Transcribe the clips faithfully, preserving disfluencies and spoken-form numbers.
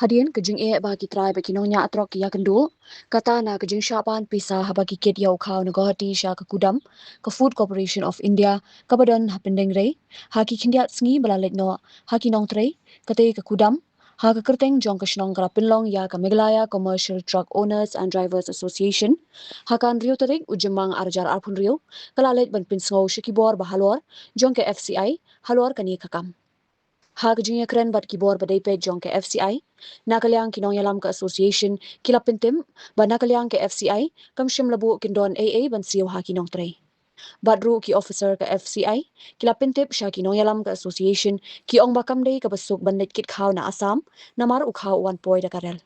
Hadien ka jingeh ba ki trai bad ki nongñiah trok ki ïakynduh, kata na ka jingshah pan pisa haba ki kit ïa u khaw na Guwahati sha ka KUDAM, ka Food Corporation of India, kaba don ha Pyndengrei, ha ki khyndiat sngi ba la leit noh, ha ki nongtrei, katei ka KUDAM, ha ka kyrteng jong ka shnong ka la pynlong ïa ka Meghalaya Commercial Truck Owners and Drivers Association, ha ka hynriew tarik u Jymmang ar hajar arphew hynriew, ka la leit ban pynsngew sha ki bor ba halor jong ka F C I halor kane ka kam. Ha ka jingïakren bad ki bor ba dei peit jong ka F C I, na ka liang ki nongïalam ka association ki la pyntip ba na ka liang ka F C I kam shym la buh kyndon ei ei ban siew ha ki nongtrei. Bad ruh ki officer ka F C I ki la pyntip sha ki nongïalam ka association, ki ong ba kam dei kaba suk ban leit kit khaw na Assam, namar u khaw u wan poi da ka rel.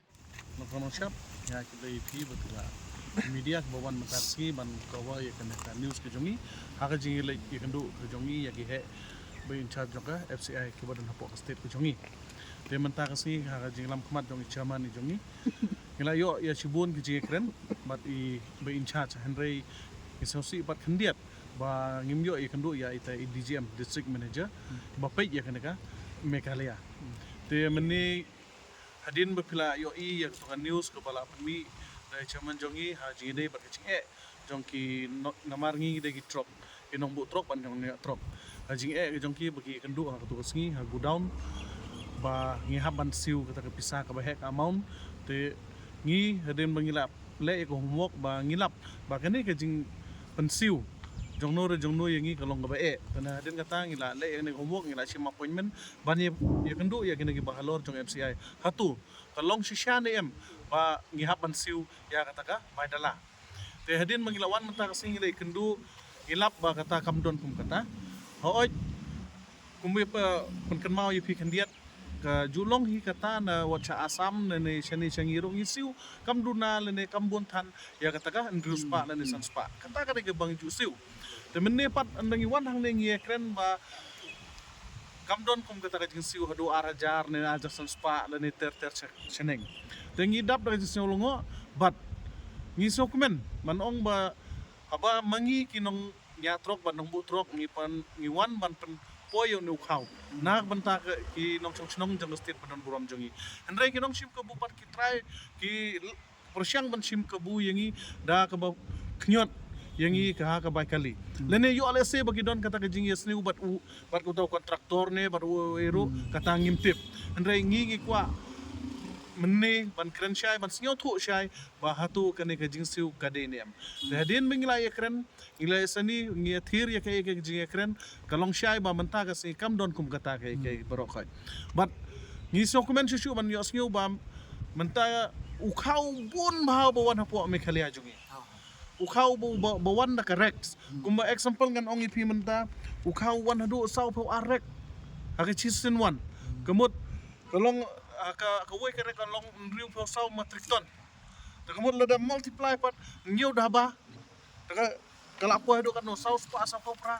Nongkrong nongshap, ïa ki dei phi ba ki la media kiba wan mynta ka sngi ban cover ïa kane ka news ka jong ngi. Ha ka jingïaleit ïakynduh ka jong ngi ïa ki heh ba in charge jong ka F C I kiba don hapoh ka state ka jong ngi. Te mynta ka sngi ha ka jinglam khmat jong i chairman i jong ngi, ngi la ïoh ïa shibun ki jingïakren bad i ba in charge, hynrei ngi sngewsih bad khyndiat ba ngim ïoh ïakynduh ïa ita i D G M, District Manager, ba peit ïa kane ka Meghalaya. Te mynne hadien ba phi la ïohi ïa kata ka news kaba la pynmih da i chairman jong ngi ha jingïadei bad ka jingeh jong ki no-, namar ngi dei ki trok, ki nongbuh trok bad nongñiah trok. Ha jingeh ka jong ki ba ki kynduh ha kata ka sngi ha godown, ba ngi hap ban siew kata ka pisa kaba heh ka amount. Te ngi hadien ba ngi la leh ïa ka homework ba ngi lap ba kane ka jingpynsiew jongno re jongno ïa ngi ka long kaba eh. Te na hadien kata ngi la leh ïa kane ka homework, ngi la shim appointment ban ïa, ïakynduh ïa kine kiba halor jong F C I. Hato ka long shisha ne em ba ngi hap ban siew ïa kata ka bai dala. Te hadien ba ngi la wan mynta ka sngi ngi la ïakynduh, ngi lap ba kata kam don kum kata. Hooid, kumba pynkynmaw ïa phi khyndiat, ka ju long hi kata na wat sha Assam ne, ne shane sha ngi ruh ngi siew kam duna lane kam bun than ïa kata ka hynriew spah lane san spah. Kata ka dei kaba ngi ju siew. Te mynne pat ynda ngi wan hangne ngi ïakren ba kam don kum kata ka jingsiew haduh ar hajar ne ar hajar san spah lane ter ter sha-, shaneng. Te ngi dap da ka jingsngew lyngngoh bad ngi sngewkmen ban ong ba haba ma ngi ki nongñiah trok bad nongbuh trok ngi pan, ngi wan ban pynpoi ïa une u khaw na ka bynta ka ki nongshong shnong jong ka state ba don burom jong ngi. Hynrei ki nongshim kabu bad ki trai ki pyrshang ban shim kabu ïa ngi da kaba khñiot ïa ngi ka ha ka bai kali. Lane ïoh lehse ba ki don kata ka jingïasniew bad u, bad uta u contractor ne bad uwei ruh, kata ngim tip. Hynrei ngi ngi kwah mynne ban kren shai, ban sngewthuh shai ba hato kane ka jingsiew ka dei ne em. Te hadien ba ngi la ïakren, ngi la ïasani, ngi ïathir ïa kaei ka jingïakren, ka long shai ba mynta ka sngi kam don kum kata kaei kaei baroh khoit. Bad ngi sngewkmen shuh shuh ban ïohsngew ba mynta u khaw bun bha ba wan hapoh Meghalaya jong ngi. U khaw ba, ba, ba wan da ka rakes. Kumba example ngan ong ïa phi mynta, u khaw wan haduh sawphew ar rek ha ka shisien wan. Ka mut ka long, ha ka, kawei ka rek ka long hynriewphew saw metric ton. Te ka mut lada multiply pat hynñiew da ba, te ka, ka la poi haduh katno, saw spah, sawphew phra.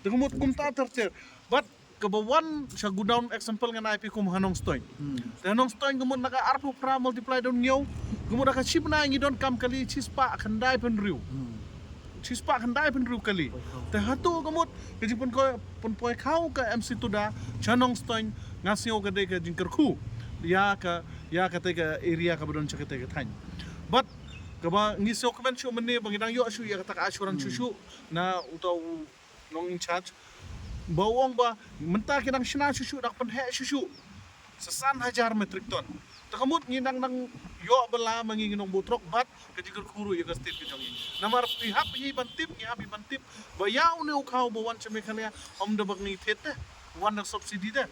Te ka mut kumta ter ter. Bad kaba wan sha godown, example ngan ai phi kum ha Nongstoiñ. Te ha Nongstoiñ ka mut na ka arphew phra multiply da hynñiew, ka mut ha ka shi bnai ngi donkam kali shispah khyndai phew hynriew. Shispah khyndai phew hynriew kali. Te hato ka mut ka jingpynpoi, pynpoi khaw ka M C Tuda sha Nongstoiñ, nga sngew ka dei ka jingkyrkhu ïa ka, ïa katei ka area kaba don sha katei ka thaiñ. Bad kaba ngi sngewkmen shuh mynne ba ngi dang ïoh shuh ïa kata ka assurance shuh shuh na uta u nong in charge ba u ong ba mynta ki dang shna shuh shuh, dang pynheh shuh shuh sa san hajar metric ton. Te ka mut ngi dang, dang ïoh bylla ma ngi, ngi nongbuh trok bad ka jingkyrkhu ruh ïa ka state ka jong ngi. Namar phi hap hi ban tip, ngi hap hi ban tip ba ïa une u khaw ba wan sha Meghalaya ym da ba ngi thied te, wan da subsidy te.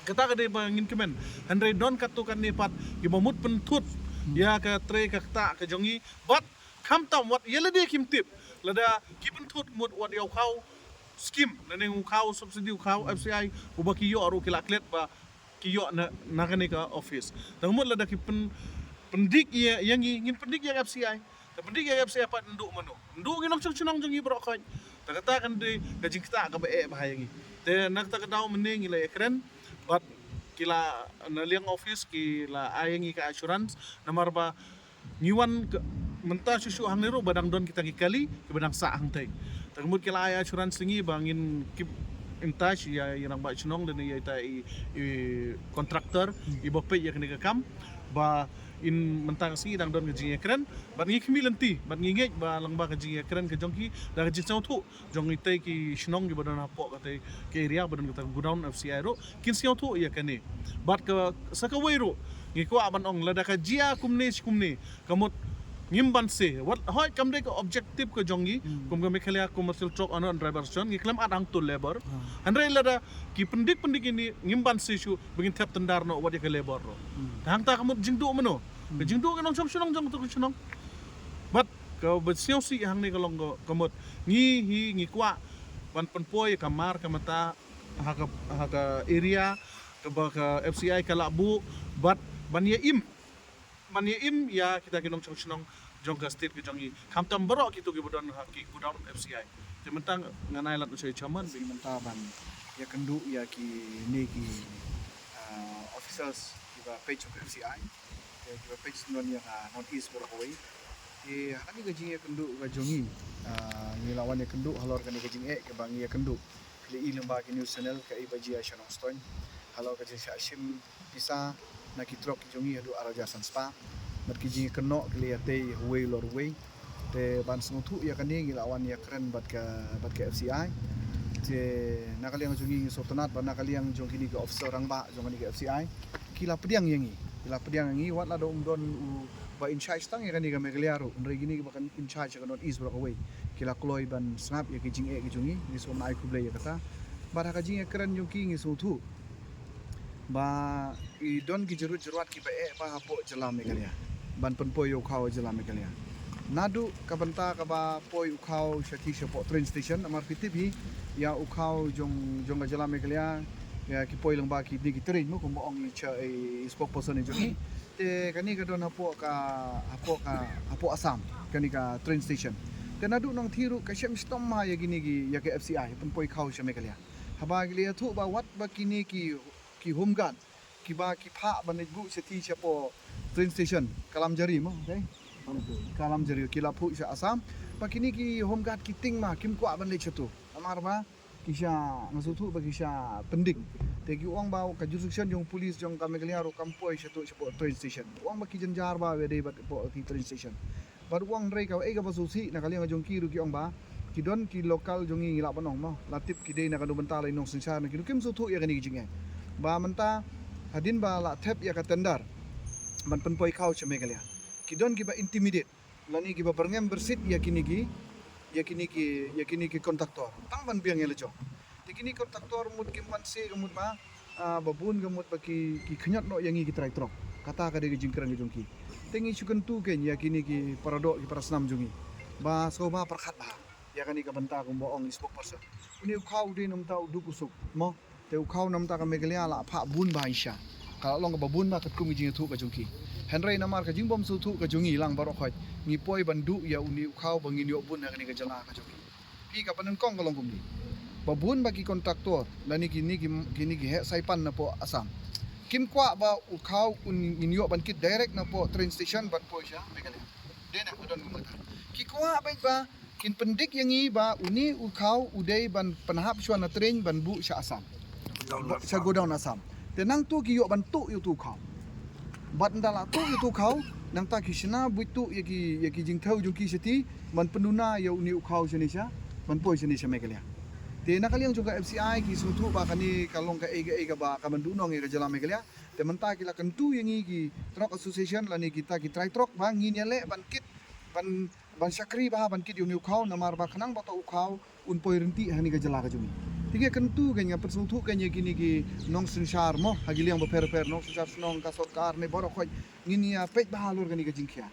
Kata ka dei ba ngin kmen. Hynrei don katto katne pat kiba mut pynthut ïa ka trei ka ktah ka jong ngi bad khamtam wat ïa lade kim tip. Lada ki pynthut mut wat ïa u khaw scheme, lane u khaw subsidy, u khaw F C I uba ki ïoh ruh ki la klet ba ki ïoh na, na kane ka office. Te mut lada ki pyn, pyndik ïa, ïa ngi, ngin pyndik ïa ka F C I. Te pyndik ïa ka F C I pat ndu mano? Ndu ngi nongshong shnong jong ngi baroh khoit. Te kata kan dei ka jingktah kaba eh bha ïa ngi. Te na kata ka daw mynne ngi la ïakren bad ki la na liang office ki la ai ïa ngi ka assurance, namar ba ngi wan ka, mynta shuh shuh hangne ruh ba dang don kita ki kali kiba dang sah hangtei. Te ka mut ki la ai assurance ïa ngi ba ngin keep in touch ïa i rangbah shnong lane ïa ita i, i contractor i ba peit ïa kane ka kam, ba in mynta ka sngi dang don ka jingïakren, bad ngi khmih lynti, bad ngi ngeit ba lyngba ka jingïakren ka jong ki, da ka jingsngewthuh jong ita ki shnong ki ba don hapoh kata ka area ba don kata ka godown F C I ruh, kin sngewthuh ïa kane. Bad ka sa kawei ruh, ngi kwah ban ong lada ka jia kumne shi kumne, ka mut ngim banse. Wat hoi kam dei ka objective ka jong ngi, kum ka Meghalaya Commercial Truck Owner and Driver Association, ngi khlem at hangto labour. Hynrei lada ki pyndik pyndik ïa ini, ngim banse shuh ba ngin thep tyndar noh wat ïa ka labour ruh. Te hangta ka mut jingduh mano? Ka jingduh ka nongshong shnong jong tu ka shnong. Bad ka ba sngewsih hangne ka long ka, ka mut ngi hi ngi kwah ban pynpoi ka mar ka mata ha ka, ha ka area ka ba ka F C I ka lah buh, bad ban ïa im, ban ïa im ïa kita ki nongshong shnong jong ka state ka jong ngi, khamtam baroh kito ki ba don ha ki godown F C I. Te mynta ngan ai lad u chairman ba mynta ban ïakynduh ïa kine ki, ah, officers ki ba peit jong ka F C I, ki ba peit syndon ïa ka North East baroh kawei. Te ha kane ka jingïakynduh ka jong ngi, ah, ngi la wan ïakynduh halor kane ka jingeh ka ba ngi ïakynduh, la i lyngba ki news channel ka i ba jia sha Nongstoiñ halor ka jingshah shim pisa na ki truck ki jong ngi haduh ar hajar san spah. Bad ki jingkynnoh ki la ïatei uwei halor uwei. Te ban sngewthuh ïa kane ngi la wan ïakren bad ka, bad ka F C I. Te na ka liang jong ngi ngi sngewtynnat ba na ka liang jong kine ki officer rangbah jong kane ka F C I, ki la pdiang ïa ngi, ki la pdiang ïa ngi, wat la da um don u ba in charge tang ïa kane ka Meghalaya ruh, hynrei kine ki ba kan in charge ka North East baroh kawei, ki la kloi ban sngap ïa ki jingeh ki jong ngi, ngi sngewbha ai khublei ïa kata. Bad ha ka jingïakren jong ki ngi sngewthuh ba i don ki jyrwat jyrwat ki ba eh ba hapoh jylla Meghalaya ban pynpoi ïa u khaw jylla Meghalaya. Naduh ka bynta ka ba poi u khaw sha ki shapoh train station, namar phi tip hi ïa u khaw jong, jong ka jylla Meghalaya, ïa ki poi lyngba kine ki train mo, kumba ong i cha i spokesperson i jong i. Te kane ka don hapoh ka, hapoh ka, hapoh Assam, kane ka train station. Te naduh nongthieh ruh ka shem shitom ha ïa kine ki, ïa ka F C I pynpoi khaw sha Meghalaya. Haba ki la ïathuh ba wat ba kine ki, ki home guard ki ba ki phah ban leit buh sha ti shapoh train station Kalamjari mo, okay? Kalamjari ki la phuh sha Assam. Ba kine ki home guard ki tieng ma kim kwah ban leit shato. Namar ba ki sha, nga sngewthuh ba ki sha pyndik. Te ki ong ba ka jurisdiction jong police jong ka Meghalaya ruh kam poi shato shapoh train station. Ong ba ki jynjar ba wa dei bad hapoh ki train station. Bad u ong hynrei kaei kaba sngewsih na ka liang jong ki ruh ki ong ba ki don ki local jong ngi, ngi lah ban ong mo, la tip ki dei na kano ka bynta la i nongsynshar, na ki ruh kim sngewthuh ïa kane ka jingeh. Ba mynta hadien ba la thep ïa ka tender ban pynpoi khaw sha Meghalaya, ki don ki ba intimidate lane ki ba byrngem byrsit ïa kine ki, ïa kine ki, ïa kine ki contractor tang ban biang ïa la jong. Te kine ki contractor mut kim banse, ka mut ba, ah, ba bun ka mut ba ki, ki khñiot noh ïa ngi ki trai trok. Kata ka dei ka jingkren ka jong ki. Te ngi shu kyntu kein ïa kine ki para doh ki para snam jong ngi ba sngewbha pyrkhat bha ïa kane ka bynta kumba ong i spokesperson. Une u khaw u dei na bynta u duk u suk mo. Te u khaw na bynta ka Meghalaya la phah bun bha shisha. Ka la long kaba bun bha katkum ka jingïathuh ka jong ki. Hynrei namar ka jingbym sngewthuh ka jong ngi lang baroh khoit, ngi poi ban duh ïa une u khaw ba ngin ïoh bun ha kane ka jylla ka jong ngi. Phi, ka pyndonkam ka long kumne. Ba bun ba ki contractor lane kine ki, kine ki heh saipan napoh Assam kim kwah ba u khaw un, ngin ïoh ban kit direct napoh train station ban poi sha Meghalaya. Dei na ka don kumta. Ki kwah beit ba kin pyndik ïa ngi ba une u khaw u dei ban pynhap shuwa na train ban buh sha Assam. Sha godown Assam. Te nangto ki ïoh ban tuh ïa uto u khaw. Bad ynda la tuh ïa uto u khaw, nangta ki shna buit tuh ïa ki, ïa ki jingthew jong ki sha ti ban pynduna ïa une u khaw shane sha, ban poi shane sha Meghalaya. Te na ka liang jong ka F C I ki sngewthuh ba kane ka long kaei kaei kaba ka ban duhnong ïa ka jylla Meghalaya. Te mynta ki la kyntu ïa ngi ki truck association lane kita ki trai trok ba ngin ïaleh ban kit, ban, ban shakri bha ban kit ïa une u khaw, namar ba khnang ba uto u khaw un poi ryntih ha kane ka jylla ka jong ngi. Te ngi kyntu kein, nga pynsngewthuh kein ïa kine ki nongsynshar mo, ha ki liang bapher bapher, nongsynshar shnong, ka sorkar ne baroh khoit, ngin ïa peit bha halor kane ka jingkhia.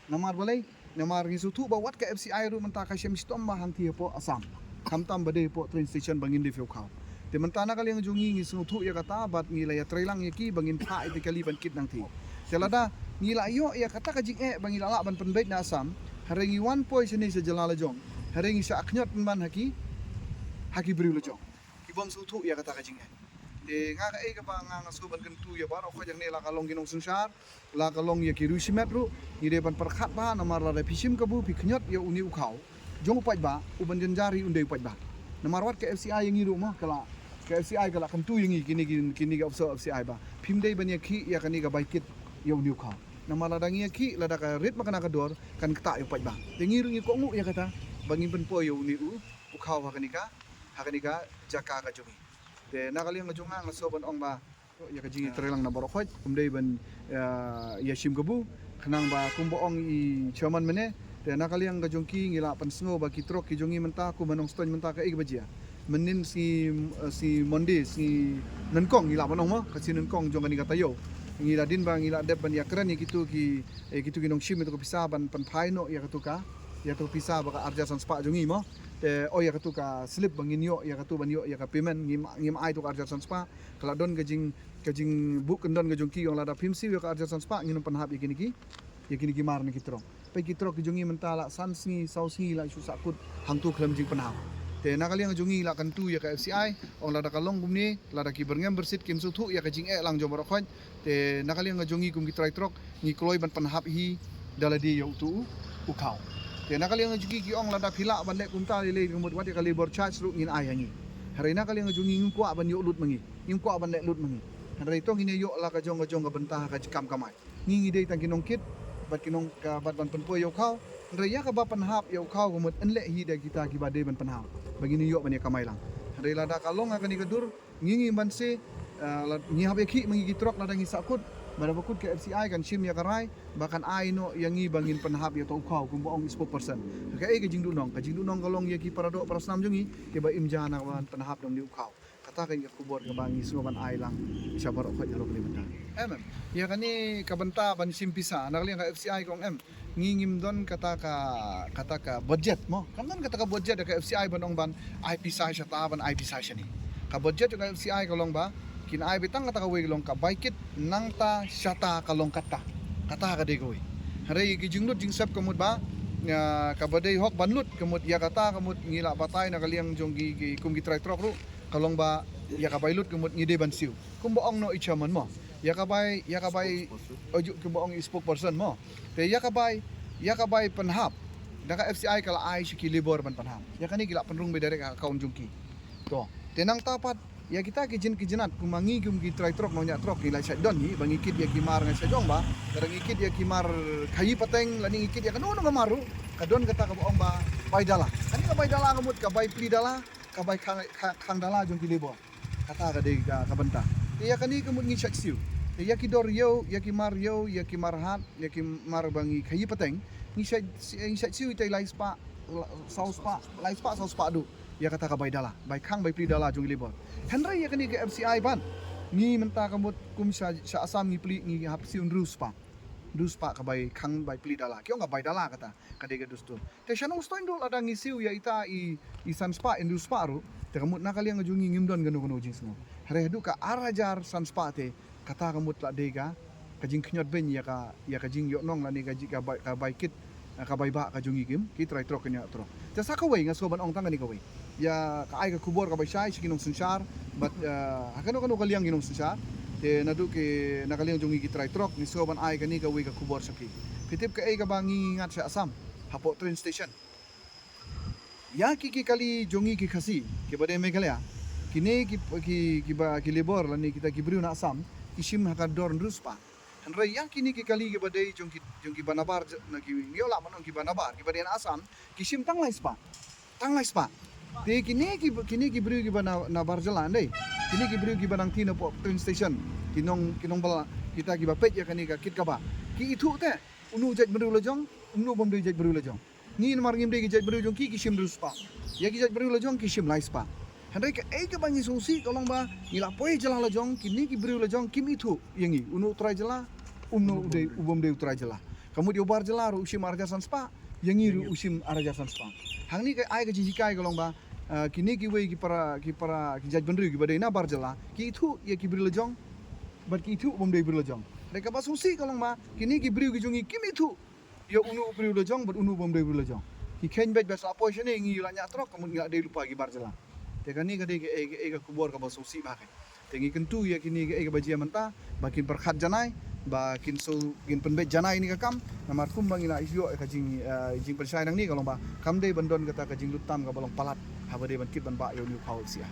Namar balei? Namar ngi sngewthuh ba wat ka F C I ruh mynta ka shem shitom bha hangtei hapoh Assam. Khamtam ba dei hapoh train station ba ngin dei phi u khaw. Te mynta na ka liang jong ngi ngi sngewthuh ïa kata bad ngi la ïatreilang ïa ki ba ngin phah ïa ki kali ban kit nangtei. Te lada ngi la ïoh ïa kata ka jingeh ba ngi la lah ban pynbeit na Assam, hynrei ngi wan poi shane sha jylla la jong, hynrei ngi shah khñiot pynban ha ki, ha ki briew la jong. Ki bym sngewthuh ïa kata ka jingeh. Te nga kaei kaba nga, nga sngewbha ban kyntu ïa baroh khoit hangne, la ka long ki nongsynshar, la ka long ïa ki riewshimet ruh, ngi dei ban pyrkhat bha, namar lada phi shim kabu phi khñiot ïa une u khaw jong u paidbah, u ban jynjar hi un dei u paidbah. Namar wat ka F C I ïa ngi ruh mo, ka la, Ka F C I ka la kyntu ïa ngi kine ki, kine ki officer F C I ba phim dei ban ïakhih ïa kane ka bai kit ïa une u khaw. Namar lada ngi ïakhih, lada ka rit ma kane ka dor kan ktah ïa u paidbah. Te ngi ruh ngi kohnguh ïa kata ba ngin pynpoi ïa une u, u khaw ha kane ka, ha kane ka jaka ka jong ngi. Te na ka liang ka jong nga nga sngewbha ban ong ba ïa ka jingïatreilang na baroh khoit, ym dei ban, ïa, ïa shim kabu, khnang ba kumba ong i chairman mynne, te na ka liang ka jong ki ngi la pynsngew ba ki trok ki jong ngi mynta kum ha Nongstoiñ mynta kaei kaba jia. Mynnin sngi, eh, sngi Monday, sngi nyngkong ngi la ban ong mo, ka sngi nyngkong jong kane ka taïew. Ngi la dien ba ngi la dep ban ïakren ïa kitu ki, eh, kitu ki nongshim ïa tu ka pisa ban pynphai noh ïa katu ka, ïa tu ka pisa ba ka arhajar san spah jong ngi mo. Te, oh, ïa katu ka slip ba ngin ïoh, ïa katu ban ïoh ïa ka payment, ngim, ngim ai tu ka arhajar san spah. Ka la don ka jing, ka jingbuh kyndon ka jong ki, ong lada phim siew ïa ka arhajar san spah ngin ym pynhap ïa kine ki, ïa kine ki mar ne ki trok. Peit ki trok ki jong ngi mynta la san sngi, saw sngi la shu sahkut hangtu khlem jingpynhap. Te na ka liang ka jong ngi la kyntu ïa ka F C I, ong lada ka long kumne, lada ki byrngem byrsit kim sngewthuh ïa ka jingeh lang jong baroh khoit. Te na ka liang ka jong ngi kum ki trai trok ngi kloi ban pynhap hi da lade ïa utu u khaw. Te na ka liang ka jong ngi ki ong lada phi lah ban leh kumta lei lei ka mut wat ïa ka labour charge ruh ngin ai ha ngi. Hynrei na ka liang ka jong ngi ngim kwah ban ïoh lut ma ngi. Ngim kwah ban leh lut ma ngi. Hynrei to ngin ïoh la ka jong ka jong ka bynta ha ka jingkam kamai. Ngi ngi dei tang ki nongkit bad ki nong ka bad ban pynpoi ïa u khaw. Hynrei ïa kaba pynhap ïa u khaw ka mut yn leh hi da kita kiba dei ban pynhap ba ngin ïoh ban ïa kamai lang. Hynrei lada ka long ha kane ka dur ngi ngi ban se, eh, la, ngi hap ïakhih ma ngi ki trok lada ngi sahkut. Bad haba kut ka F C I kan shim ïa ka rai ba kan ai noh ïa ngi ba ngin pynhap ïa uta u khaw kumba ong i spokesperson. Kaei ka jingduhnong, ka jingduhnong ka long ïa ki para doh para snam jong ngi kiba im ja na ban pynhap da une u khaw. Kata ka ïa ka khubor kaba ngi sngewbha ban ai lang sha baroh khoit haroh kane mynta. Em, em. Ïa kane ka bynta ban shim pisa na ka liang ka F C I ka ong em. Ngi ngim don kata ka, kata ka budget mo. Kam don kata ka budget da ka F C I ban ong ban ai pisa shata ban ai pisa shane. Ka budget ka F C I ka long ba kin ai beit tang kata kawei ka long ka bai kit nangta shata ka long kata. Kata ka dei kawei. Hynrei ki jinglut jingsep ka mut ba, ïa, kaba dei hok ban lut ka mut ïa kata ka mut ngi la batai na ka liang jong ki, ki kum ki trai trok ruh. Ka long ba ïa ka bai lut ka mut ngi dei ban siew. Kumba ong noh i chairman mo. Ïa ka bai, ïa ka bai, oju kumba ong i spokesperson mo. Te ïa ka bai, ïa ka bai pynhap. Da ka F C I ka la ai sha ki labour ban pynhap. Ïa kane ki la pynrung beit direct ha account jong ki. To, te nangta pat ïa kita ki jin ki jinat kum ma ngi kum ki trai trok nongñiah trok ngi la shait don hi ba ngi kit ïa ki mar nga shait ong ba. Lada ngi kit ïa ki mar khaïi pateng lane ngi kit ïa kano kano ka mar ruh ka don kata kaba ong ba bai dala. Kane ka bai dala ka mut ka bai pli dala. Ka bai khang, khang, khang dala jong ki labour. Kata ka dei ka, ka bynta. Te ïa kane ka mut ngi shait siew. Te ïa ki dor ïew, ïa ki mar ïew, ïa ki mar hat, ïa ki mar ba ngi khaïi pateng. Ngi shait, ngi shait siew ïa ki lai spah, la, saw spah, lai spah, saw spah duh. Ïa kata ka bai dala, bai khang bai pli dala jong ki labour. Hynrei ïa kane ka F C I ban. Ngi mynta ka mut kum sha, sha Assam ngi pli ngi hap siew hynriew spah. Hynriew spah ka bai khang bai pli dala. Ki ong ka bai dala kata. Ka dei ka dustur. Te sha Nongstoiñ ruh lada ngi siew ïa ita i, i san spah, hynriew spah ruh. Te ka mut na ka liang ka jong ngi ngim don kano kano jingsngew. Hynrei haduh ka ar hajar san spah te, kata ka mut la dei ka, ka jingkhñiot beiñ ïa ka, ïa ka jingïohnong lane ka ji-, ka bai, ka bai kit, ka bai bah ka jong ngi kim, ki trai trok ki nongñiah trok. Te sa kawei nga sngewbha ban ong tang kane kawei. Ïa ka ai ka khubor ka bai shai sha ki nongsynshar, bad, eh, ha kano kano ka liang ki nongsynshar. Te naduh ki, na ka liang jong ngi ki trai trok, ngi sngewbha ban ai kane kawei ka khubor sha ki. Phi tip kaei kaba ngi ngat sha Assam, hapoh train station. Ïa ki, ki kali jong ngi ki Khasi, kiba dei Meghalaya. Kine ki, ki, kiba, ki labour lane kita ki briew na Assam, ki shim ha ka dor hynriew spah. Hynrei ïa kine ki kali kiba dei jong ki, jong kiba nabar, na ki, ngi lah ban ong kiba nabar, kiba dei na Assam, ki shim tang lai spah. Tang lai spah. Te kine ki, kine ki briew kiba na, nabar jylla ndei. Kine ki briew kiba nang thin hapoh train station. Ki nong, ki nongbylla, kita kiba peit ïa kane ka kit kaba. Ki ithuh te, uno u jaitbynriew la jong, uno u bym dei u jaitbynriew la jong. Ngi namar ngim dei ki jaitbynriew jong ki, ki shim hynriew spah. Ïa ki jaitbynriew la jong ki shim lai spah. Hynrei kaei kaba ngi sngewsih ka long ba ngi la poi jylla la jong, kine ki briew la jong kim ithuh ïa ngi. Uno u trai jylla, uno u dei, u bym dei u trai jylla. Ka mut ïa u bar jylla ruh u shim ar hajar san spah, ïa ngi ruh u shim ar hajar san spah. Hangne ka ai ka jinghikai ka long ba, eh, kine kiwei ki para, ki para, ki jaitbynriew kiba dei na bar jylla, ki ithuh ïa ki briew la jong, bad ki ithuh u bym dei briew la jong. Hynrei kaba sngewsih ka long ba, kine ki briew ki jong ngi kim ithuh ïa uno u briew la jong bad uno u bym dei briew la jong. Ki kheiñ beit ba sa poi shane ngi la ñiah trok ka mut ngi la dei lypa ki bar jylla. Te kane ka dei kaei, kaei ka khubor kaba sngewsih bha ka. Te ngi kyntu ïa kine kaei kaba jia mynta ba kin pyrkhat janai ba kin shu kin pynbeit janai ïa kane ka kam. Namar kumba ngi la ïoh ïa ka jing, eh, jingpynshai nangne ka long ba kam dei ban don kata ka jinglut tam kaba long palat haba dei ban kit ban bah ïa une u khaw F C I.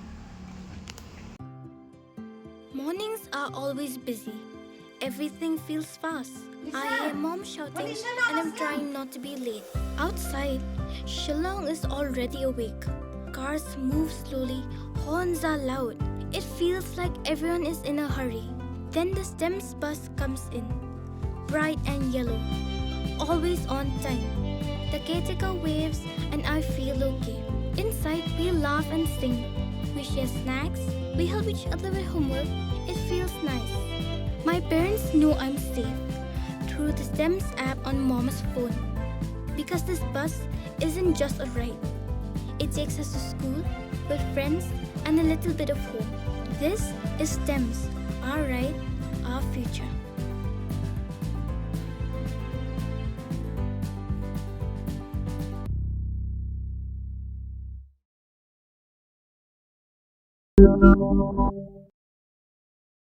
Mornings are always busy. Everything feels fast. I hear mom shouting and I'm trying not to be late. Outside, Shillong is already awake. Cars move slowly, horns are loud. It feels like everyone is in a hurry. Then the STEMS bus comes in, bright and yellow, always on time. The caretaker waves and I feel okay. Inside, we laugh and sing. We share snacks. We help each other with homework. It feels nice. My parents know I'm safe through the STEMS app on mom's phone. Because this bus isn't just a ride. It takes us to school, with friends, and a little bit of hope. This is STEMS, our ride, our future.